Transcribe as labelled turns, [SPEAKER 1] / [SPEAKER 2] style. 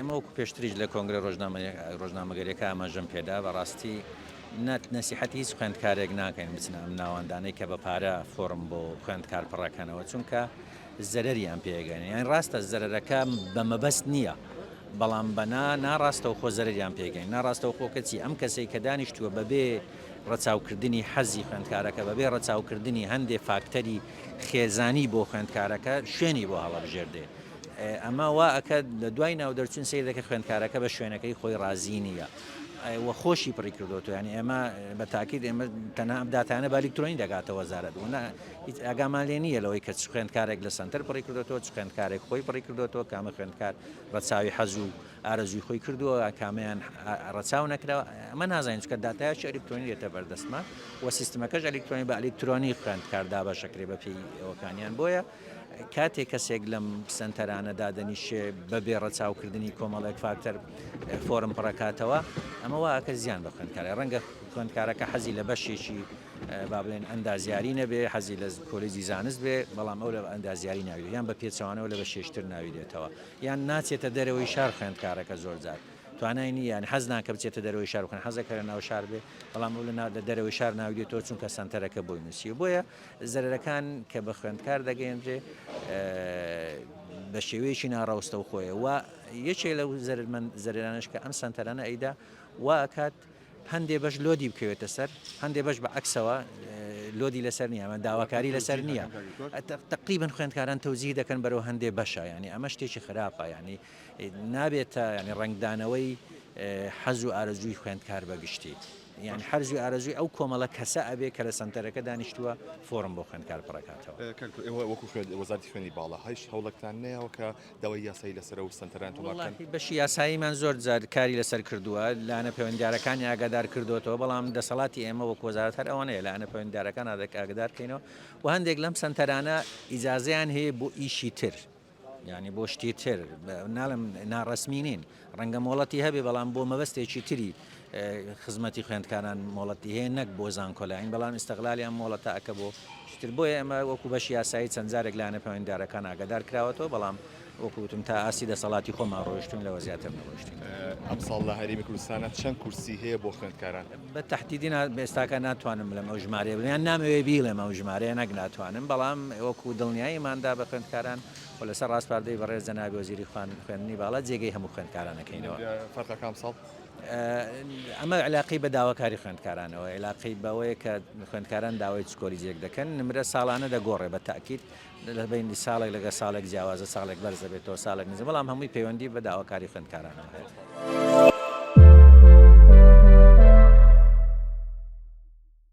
[SPEAKER 1] ئێمە وەکو پێشتریش لە کۆنگرە ڕۆژنامەگەریەکە ئاماژەم پێدا بەڕاستی نەسیحەتی هیچ خوێندکارێک ناکەین بچنە ئەم ناوەندانەی کە بە پارە فۆرم بۆ خوێندکار پڕەکەنەوە چونکە زەرەریان پێگەن یان ڕاستە زەرەرەکە بە مەبەست نییە بەڵام بەنا ناڕاستەوخۆ زەرەریان پێگەین ناڕاستەوخۆ کەچی ئەم کەسێک کە دانیشتووە بەبێ ڕەچاوکردنی حەزی خوێندکارەکە بەبێ ڕەچاوکردنی هەندێ فاکتەری خێزانی بۆ خوێندکارەکە شوێنی بۆ هەڵەبژێردێ ئەمە وا ئەکات لە دوای ناو دەرچوون سەیر دەکە خوێندکارەکە بە شوێنەکەی خۆی ڕازی نییە و خۆشی پڕی کردوەوە ینی ئێمە بە تاکید ئێمە تەنها ئەم داتانە بە ئەلیکترۆنی دەگاتە وەزارەت و نە هیچ ئاگامان لێ نییە لەوەی کە چ خوێندکارێک لە سەنتەر پڕی کردوەوە چ خوێندکارێک خۆی پڕی کردوەوە کامە خوێندکار ڕەچاوی حەز و ئارەزووی خۆی کردووە کامیان ڕەچاو نەکراوە ئەمە نازانین چونکە داتایەکی ئەلیکترۆنی دێتە بەردەستمان و سیستمەکەش ئەلیکترۆنی بە ئەلیکترۆنی خوێندکار دابەشەکرێ بە پێی ئەوەکانیان بۆیە کاتێک کەسێک لەم سەنتەرانە دادەنیشێ بە بێ ڕەچاوکردنی کۆمەڵێک فاکتەر فۆرم پڕەکاتەوە ئەمە وا ئەکە زیان بە خوێندکارە ڕەنگە خوێندکارەکە حەزی لە بەشێکی با بڵێن ئەندازیاری نەبێ حەزی لە کۆلێجی زانست بێ بەڵام ئەو لە ئەندازیاری ناوی یان بە پێچەوانەوە لە بەشێشتر ناوی دێتەوە یان ناچێتە دەرەوەی شار خوێندکارەکە زۆر جار توانای نییە یان حەز ناکە بچێتە دەرەوەی شار بخوێنێ حەزەکە لە ناو شار بێ بەڵام ئەو لە ناو لە دەرەوەی شار ناوی دێتەوە چونکە سەنتەرەکە بۆی نووسیوە بۆیە زەرەرەکان کە بە خوێندکار دەگەیەندرێ بە شێوەیەکی ناڕاستەوخۆیە و یەکێک لەو زەرەرمەند زەرەرانەش کە ئەم سەنتەرانە ئەیدا وا ئەکات هەندێ بەش load ی بکەوێتە سەر هەندێ بەش بە عەکسەوە load ی لەسەر نییە ئەمە داواکاری لەسەر نییە تقریبا خوێندکاران تەوجیه دەکەن بەرەو هەندێ بەشە ینی ئەمە شتێکی خراپە ینی نابێتە ینی ڕەنگدانەوەی حەز و ئارەزووی خوێندکار بەگشتی یان حەز و ئارەزووی ئەو کۆمەڵە کەسە ئەبێ کە لە سەنتەرەکە دانیشتووە فۆرم بۆ خوێندکار پڕەکاتەوە.
[SPEAKER 2] کاک دکتۆر ئێوە وەکو خوێند وەزارەتی خوێندنی باڵا هیچ هەوڵێکتان نەیاوە کە داوای یاسایی لەسەر ئەو سەنتەرانە تۆمار بکەن؟
[SPEAKER 1] وەڵاهی بەشی یاساییمان زۆر جار کاری لەسەر کردووە، لایەنە پەیوەندیدارەکانی ئاگادار کردۆتەوە، بەڵام دەسەڵاتی ئێمە وەکو وەزارەت هەر ئەوەنەیە لایەنە پەیوەندیدارەکان ئاگادار کەینەوە و هەندێک لەم سەنتەرانە ئیجازەیان هەیە بۆ ئیشی تر. یانی بۆ شتی تر ناڵێم ناڕەسمی نین ڕەنگە مۆڵەتی هەبێ بەڵام بۆ مەبەستێکی تری خزمەتی خوێندکاران مۆڵەتی هەیە نەک بۆ زانکۆلاین بەڵام ئیستغلالی ئەم مۆڵەتە ئەکە بۆ شتر بۆیە ئێمە وەکو بەشی یاسایی چەند جارێک لایەنە پەیوەندیدارەکان ئاگادار کراوەتەوە بەڵام وەکو وتم تا ئاستی دەسەڵاتی خۆمان ڕۆیشتوین لەوە زیاتر نەڕۆیشتوین.
[SPEAKER 2] ئەمساڵ لە هەرێمی کوردستانا چەند کورسی هەیە بۆ خوێندکاران؟
[SPEAKER 1] بە تەحدیدی نا ئێستاکە ناتوانم بڵێم ئەو ژمارەیە بڵێم یان نامەوێ بیڵێم ئەو ژمارەیە نەک ناتوانم بەڵام وەکو دڵنیاییمان دا بە خوێندکاران و لەسەر ڕاسپاردەی بەڕێز جەنابی وەزیری خوێندنی باڵا جێگەی هەموو خوێندکاران ئەکەینەوە.
[SPEAKER 2] فەرقەکە ئەمساڵ؟
[SPEAKER 1] ئەمە عیلاقەی بە داواکاری خوێندکارانەوە عیلاقەی بەوەیە کە خوێندکاران داوای چ کۆلیجێک دەکەن نمرە ساڵانە دەگۆڕێ بە تاکید لە بەینی ساڵێک لەگە ساڵێک جیاوازە ساڵێک بەرز دەبێتەوە ساڵێک نزم بەڵام هەمووی پەیوەندی بە داواکاری خوێندکارانەوە هەیە.